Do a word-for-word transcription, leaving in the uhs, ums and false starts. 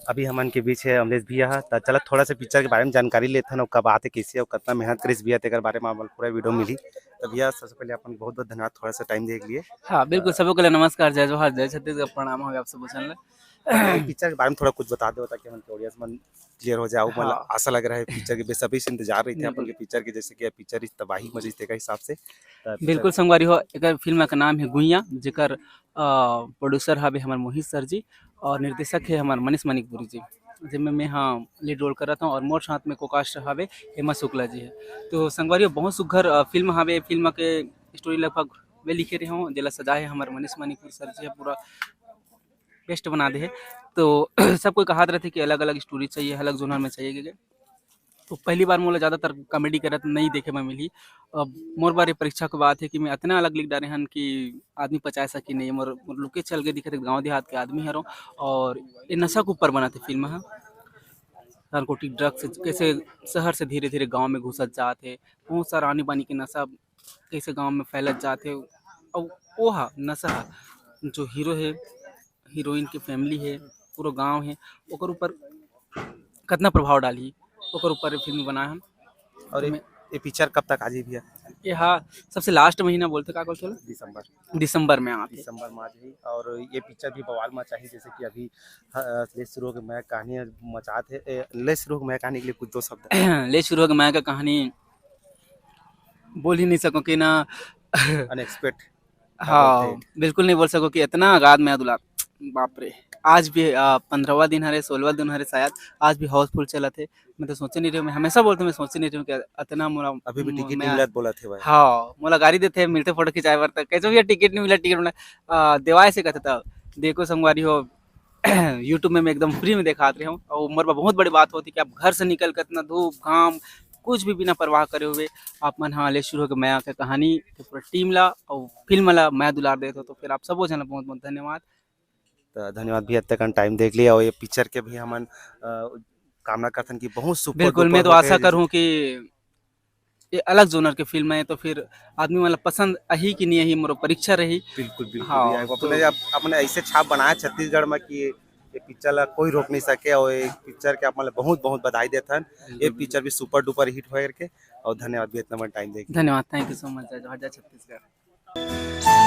अभी हमन के बीच हे अमलेश भैया ह, त चलत थोड़ा सा पिक्चर के बारे में जानकारी लेथन, अउ कब आथे, कइसे अउ कतना मेहनत करिस भैया, तेकर बारे में हमन पूरा वीडियो मिली। त भैया, सबसे पहले अपन बहुत बहुत धन्यवाद, थोड़ा सा टाइम दे के लिए। हाँ, बिल्कुल, सबो के लिए नमस्कार, जय जोहार, जय छत्तीसगढ़, प्रणाम हवे आप सबो झन ल। पिक्चर के बारे में थोड़ा कुछ बता दो, ताकि हमन के ऑडियंस मन क्लियर हो जाए, अउ मतलब हाँ। आशा लग रहा है पिक्चर के बेसब्री से इंतजार रहिथे अपन बिल्कुल। के पिक्चर के, जैसे कि पिक्चर इस तबाही मची तेकर हिसाब से। त पिक्चर बिल्कुल संगवारी हो, एकर फिल्म का नाम है गुइया, जेकर अ, प्रोड्यूसर हवे हमर मोहित सर जी और निर्देशक है हमर मनीष मणिकपुरी जी, जेमे मैं हाँ लीड रोल करत हूँ और मोर साथ में कोकास्ट हवे हेमा शुक्ला जी है। तो संगवारी हो, बहुत सुघर अ, फिल्म हवे, फिल्म के स्टोरी लगभग मैं लिखे रहे हूँ, जेला सजाए है हमर मनीष मणिकपुरी सर जी है, पूरा बेस्ट बना दे है। तो सब कोई कहत रहथे कि अलग-अलग स्टोरी चाहिए, अलग जोनर में चाहिए के, तो पहली बार मोला ज़्यादातर कॉमेडी करत नहीं देखे में मिली। अब मोर बर ये परीक्षा के बात है कि मैं अतना अलग लिख डारे हन कि आदमी पचाए सकी नहीं। मोर, मोर लुके चल के दिखत हे, गाँव देहात के आदमी हरो और ये नशा के ऊपर बनत हे फिल्म ह। नारकोटिक ड्रग्स कैसे शहर से धीरे-धीरे गाँव में घुसत जात हे, बहुत सारा आनी-बानी के नशा कैसे गाँव में फैलत जात हे। अउ वो हा नशा हा, जो हीरो हे, हीरोइन के फैमिली हे, पूरा गाँव हे, ओकर ऊपर कतना प्रभाव डालही, ओकर ऊपर फिल्म बनाए हन। और तो ये, मैं ये पिक्चर कब तक आ जाही भैया? ये हा सबसे लास्ट महीना बोलथे, का बोलथे ओला? दिसंबर। दिसंबर में आथे। दिसंबर में आ जाही। और ये पिक्चर भी बवाल मचाही, जैसे कि अभी, अ, ले शुरू होके मया कहानी मचात हे, ए, ले शुरू होके मया कहानी के लिए कुछ दो शब्द। ले शुरू होके मया का कहानी बोल ही नहीं सको कि ना। अनएक्सपेक्ट। हाँ, बिल्कुल नहीं बोल सको कि इतना अगाध मया दुलार, बाप रे। आज भी, अ, पंद्रहवाँ दिन हरे, सोलहवाँ दिन हरे शायद, आज भी हाउसफुल चलत हे। मैं तो सोचे नहीं रहे हूँ, मैं हमेशा बोलते हूँ, मैं सोचे नहीं रहे हूँ कि अतना मोला अभी भी टिकट नहीं मिलत बोलत हे भाई। हाँ, मोला गारी देथे, मिलथे फोटो खिंचाए बर, त कैसे भैया टिकट नहीं मिला, टिकट मिला, अ, देवाए से कहथे। तब देखो संगवारी हो, YouTube में मैं एकदम फ्री में देखात रहे हूँ, और मोर बर बहुत बड़ी बात होती कि आप घर से निकल के इतना धूप घाम कुछ भी बिना परवाह करे हुए आप मन हाँ ले शुरू होके मया के कहानी के पूरा टीम ला और फिल्म ला मया दुलार देत हो, तो फिर आप सबो झन ला बहुत बहुत धन्यवाद। तो धन्यवाद भैया, इतना कन टाइम देख लिया, और ये पिक्चर के भी हमन, अ, कामना करथन कि बहुत सुपर बिल्कुल, मैं तो आशा करूँ कि ये अलग जोनर के फिल्म है, तो फिर आदमी मन ला पसंद आही कि नहीं आही, मोर परीक्षा रही। बिल्कुल, बिल्कुल हाँ, भैया, तो अपने, अप-, अपने ऐसे छाप बनाए छत्तीसगढ़ में कि ये पिक्चर ला कोई रोक नहीं सके, और ये पिक्चर के आप मन ला बहुत बहुत बधाई देथन। बिल्कुल, ये बिल्कुल। पिक्चर भी सुपर डुपर हिट होए करके, और धन्यवाद भैया, इतना मन टाइम देके। धन्यवाद, thank you so much, जय जोहार, जय छत्तीसगढ़।